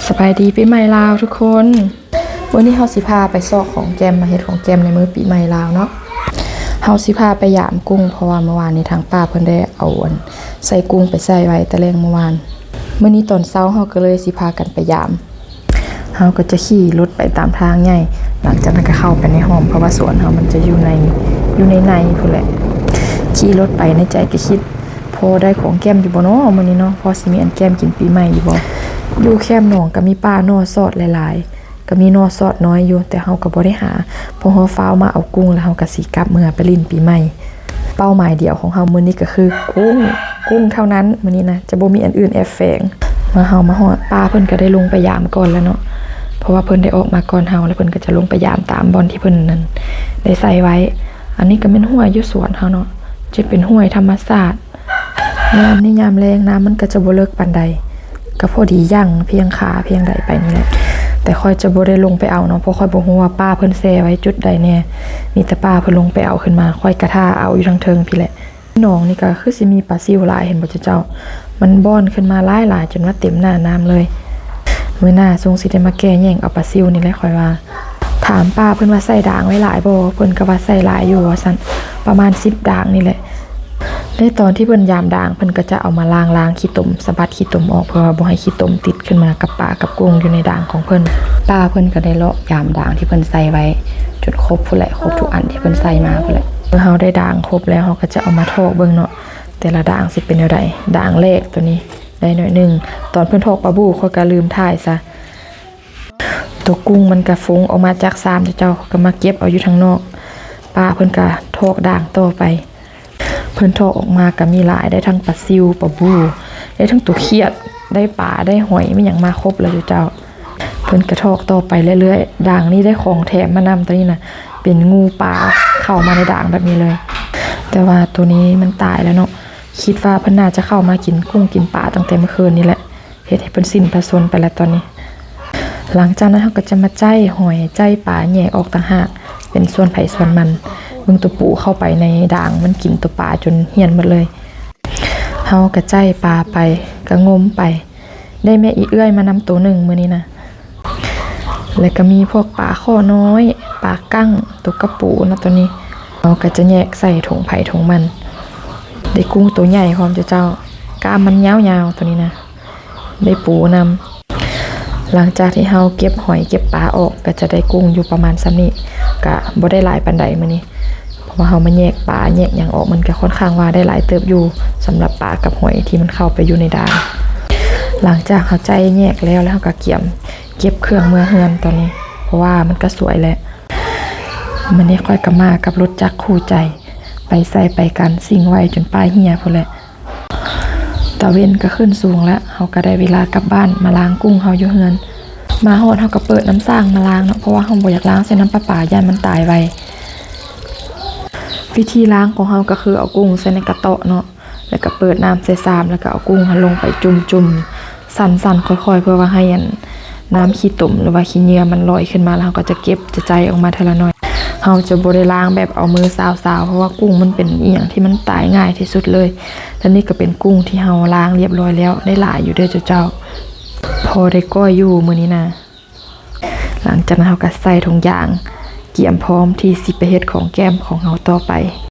ສະບາຍດີປີໃໝ່ລາວທຸກຄົນ. ມື້ນີ້ເຮົາຊິພາໄປຊອກຂອງແກ້ມ ມາເຮັດຂອງແກ້ມໃນມື້ປີໃໝ່ລາວເນາະ. ເຮົາຊິພາໄປຢາມກຸ້ງ ເພາະວ່າມື້ວານນີ້ທາງປ້າເພິ່ນໄດ້ເອົາອັນ ໃສ່ກຸ້ງໄປໃສ່ໄວ້ແຕ່ແລງມື້ວານ. ມື້ນີ້ຕອນເຊົ້າເຮົາກໍເລີຍຊິພາກັນໄປຢາມ. ເຮົາກໍຈະຂີ່ລົດໄປຕາມທາງໃຫຍ່ ຫຼັງຈາກນັ້ນກໍເຂົ້າໄປໃນຮ່ອມ ເພາະວ່າສວນເຮົາມັນຈະຢູ່ໃນ ຢູ່ໃນໃນພຸ້ນແຫຼະ. ຂີ່ລົດໄປໃນໃຈກໍຄິດ ພໍໄດ້ຂອງແກ້ມຢູ່ບໍ່ນໍມື້ນີ້ນໍ ພໍຊິມີອັນແກ້ມກິນປີໃໝ່ຢູ່ບໍ່? ຢູ່ແຄມໜອງກໍມີປ່າໜໍ່ຊອດຫຼາຍໆ ກໍມີໜໍ່ຊອດນ້ອຍຢູ່ ແຕ່ເຮົາກໍບໍ່ໄດ້ຫາ ເພາະເຮົາຟ້າວມາເອົາກຸ້ງ ແລ້ວເຮົາກໍຊິກັບເມືອໄປຫຼິ້ນປີໃໝ່. ເປົ້າໝາຍດຽວຂອງເຮົາມື້ນີ້ກໍຄືກຸ້ງ ກຸ້ງເທົ່ານັ້ນ ມື້ນີ້ນະ ຈະບໍ່ມີອັນອື່ນແອບແຝງ. ເມື່ອເຮົາມາຮອດ ປ້າເພິ່ນກໍໄດ້ລົງໄປຢາມກ່ອນແລ້ວເນາະ ເພາະວ່າເພິ່ນໄດ້ອອກມາກ່ອນເຮົາ ແລ້ວເພິ່ນກໍຈະລົງໄປຢາມຕາມບ່ອນທີ່ເພິ່ນນັ້ນໄດ້ໃສ່ໄວ້. ອັນນີ້ກໍແມ່ນຫ້ວຍຢູ່ສວນເຮົາເນາະ ຈະເປັນຫ້ວຍທຳມະຊາດ. ຍາມນີ້ຍາມແລງ ນ້ຳມັນກໍຈະບໍ່ເລິກປານໃດ ກໍພໍດີຢັ້ງພຽງຂາພຽງໃດໄປນີ້ແຫຼະ. ແຕ່ຂ້ອຍຈະບໍ່ໄດ້ລົງໄປເອົາເນາະ ເພາະຂ້ອຍບໍ່ຮູ້ວ່າປ້າເພິ່ນແຊ່ໄວ້ຈຸດໃດແດ່ ມີແຕ່ປ້າເພິ່ນລົງໄປເອົາຂຶ້ນມາ ຂ້ອຍກະຖ້າເອົາຢູ່ທາງເທິງພີ້ແຫຼະ. ໜອງນີ້ກໍຄືຊິມີປາຊິວຫຼາຍ ເຫັນບໍ່ເຈົ້າ? ມັນບ່ອນຂຶ້ນມາຫຼາຍໆ ຈົນວ່າເຕັມໜ້ານ້ຳເລີຍ. ມື້ໜ້າຊົງຊິໄດ້ມາແກ່ແຍ່ງເອົາປາຊິວນີ້ແຫຼະ ຂ້ອຍວ່າ. ຖາມປ້າເພິ່ນວ່າໃສ່ດາງໄວ້ຫຼາຍບໍ່? ເພິ່ນກໍວ່າໃສ່ຫຼາຍຢູ່ວ່າຊັ້ນ ປະມານສິບດາງນີ້ແຫຼະ. ໃນຕອນທີ່ເພິ່ນຢາມດາງ ເພິ່ນກໍຈະເອົາມາລ້າງໆ ຂີ້ຕົມ ສະບັດຂີ້ຕົມອອກ ເພື່ອວ່າບໍ່ໃຫ້ຂີ້ຕົມຕິດຂຶ້ນມາກັບປາກັບກຸ້ງຢູ່ໃນດາງຂອງເພິ່ນ. ປ້າເພິ່ນກໍໄດ້ເລາະຢາມດາງທີ່ເພິ່ນໃສ່ໄວ້ຈົນຄົບພຸ້ນແຫຼະ ຄົບທຸກອັນທີ່ເພິ່ນໃສ່ມາພຸ້ນແຫຼະ. ເມື່ອເຮົາໄດ້ດາງຄົບແລ້ວ ເຮົາກໍຈະເອົາມາຖອກເບິ່ງເນາະ ແຕ່ລະດາງຊິເປັນແນວໃດ. ດາງແລກໂຕນີ້ໄດ້ໜ້ອຍໜຶ່ງ ຕອນເພິ່ນຖອກປາບູ ຂ້ອຍກໍລືມຖ່າຍຊະ. ໂຕກຸ້ງມັນກະຟຸງອອກມາຈາກຊາມເຈົ້າ ກໍມາເກັບເອົາຢູ່ທາງນອກ. ປ້າເພິ່ນກະຖອກດາງຕໍ່ໄປ ເພິ່ນຖອກອອກມາກະມີຫຼາຍ ໄດ້ທັງປາຊິວ ປາບູ ໄດ້ທັງໂຕຂຽດ ໄດ້ປາ ໄດ້ຫອຍ ມີຫຍັງມາຄົບເລີຍເຈົ້າ. ເພິ່ນກະຖອກຕໍ່ໄປເລື້ອຍໆ ດາງນີ້ໄດ້ຂອງແຖມມານຳ ໂຕນີ້ນະ ເປັນງູປາເຂົ້າມາໃນດາງແບບນີ້ເລີຍ. ແຕ່ວ່າໂຕນີ້ມັນຕາຍແລ້ວເນາະ ຄິດວ່າເພິ່ນໜ້າຈະເຂົ້າມາກິນກຸ້ງກິນປາຕັ້ງແຕ່ມື້ຄືນນີ້ແຫຼະ. ເຮັດໃຫ້ເພິ່ນສິ້ນພະຊົນໄປແລ້ວຕອນນີ້. ຫຼັງຈາກນັ້ນເຮົາກໍຈະມາໄຈ້ຫອຍໄຈ້ປາແຍກອອກຕ່າງຫາກ ເປັນສ່ວນໃຜສ່ວນມັນ. ເບິ່ງໂຕປູເຂົ້າໄປໃນດາງ ມັນກິນໂຕປາຈົນຫ້ຽນໝົດເລີຍ. ເຮົາກໍໄຈ້ປາໄປ ກໍງົມໄປ ໄດ້ແມ່ອີເອື້ອຍມານຳໂຕໜຶ່ງມື້ນີ້ນະ. ແລ້ວກໍມີພວກປາຄໍ້ນ້ອຍ ປາກັ້ງ ໂຕກະປູນະ ໂຕນີ້. ເຮົາກໍຈະແຍກໃສ່ຖົງໃຜຖົງມັນ. ໄດ້ກຸ້ງໂຕໃຫຍ່ພ້ອມເຈົ້າ ກ້າມມັນຍາວໆ ໂຕນີ້ນະ. ໄດ້ປູນຳ. ຫຼັງຈາກທີ່ເຮົາເກັບຫອຍເກັບປາອອກ ກໍຈະໄດ້ກຸ້ງຢູ່ປະມານສ່ຳນີ້ ກະບໍ່ໄດ້ຫຼາຍປານໃດມື້ນີ້ ເພາະວ່າເຮົາມາແຍກປາແຍກຫຍັງອອກ ມັນກະຄ່ອນຂ້າງວ່າໄດ້ຫຼາຍເຕີບຢູ່ ສຳລັບປາກັບຫອຍທີ່ມັນເຂົ້າໄປຢູ່ໃນດາງ. ຫຼັງຈາກເຮົາໄຈ້ແຍກແລ້ວ ແລ້ວເຮົາກະກຽມເກັບເຄື່ອງເມືອເຮືອນຕອນນີ້ ເພາະວ່າມັນກະສວຍແຫຼະ. ມື້ນີ້ຂ້ອຍກະມາກັບລົດຈັກຄູ່ໃຈ ໄປໃສໄປກັນ ຊິ່ງໄວຈົນປ້າຍເຫ່ຍພຸ້ນແຫຼະ. ຕາເວັນກໍຂຶ້ນສູງແລ້ວ ເຮົາກໍໄດ້ເວລາກັບບ້ານມາລ້າງກຸ້ງເຮົາຢູ່ເຮືອນ. ມາຮອດເຮົາກໍເປີດນ້ຳສ້າງມາລ້າງເນາະ ເພາະວ່າເຮົາບໍ່ຢາກລ້າງໃສ່ນ້ຳປະປາ ຢ້ານມັນຕາຍໄວ. ວິທີລ້າງຂອງເຮົາກໍຄືເອົາກຸ້ງໃສ່ໃນກະເຕາະເນາະ ແລ້ວກໍເປີດນ້ຳໃສ່ຊາມ ແລ້ວກໍເອົາກຸ້ງຫັ້ນລົງໄປຈຸ່ມໆ ສັ່ນໆ ຄ່ອຍໆ ເພື່ອວ່າໃຫ້ອັນ ນ້ຳຂີ້ຕົມ ຫຼືວ່າຂີ້ເຫຍື້ອມັນລອຍຂຶ້ນມາ ແລ້ວເຮົາກໍຈະເກັບຈະໄຈ້ອອກມາເທື່ອລະໜ້ອຍ. ເຮົາຈະບໍ່ໄດ້ລ້າງແບບເອົາມືຊາວໆ ເພາະວ່າກຸ້ງມັນເປັນອີ່ຫຍັງທີ່ມັນຕາຍງ່າຍທີ່ສຸດເລີຍ. ແລະນີ້ກໍເປັນກຸ້ງທີ່ເຮົາລ້າງລຽບຮ້ອຍແລ້ວ ໄດ້ຫຼາຍຢູ່ເດີເຈົ້າ. ພໍໄດ້ກ້ອຍຢູ່ມື້ນີ້ນະ. ຫຼັງຈາກນັ້ນເຮົາກໍໃສ່ຖົງຢາງ ກຽມພ້ອມທີ່ຊິໄປເຮັດຂອງແກ້ມຂອງເຮົາຕໍ່ໄປ.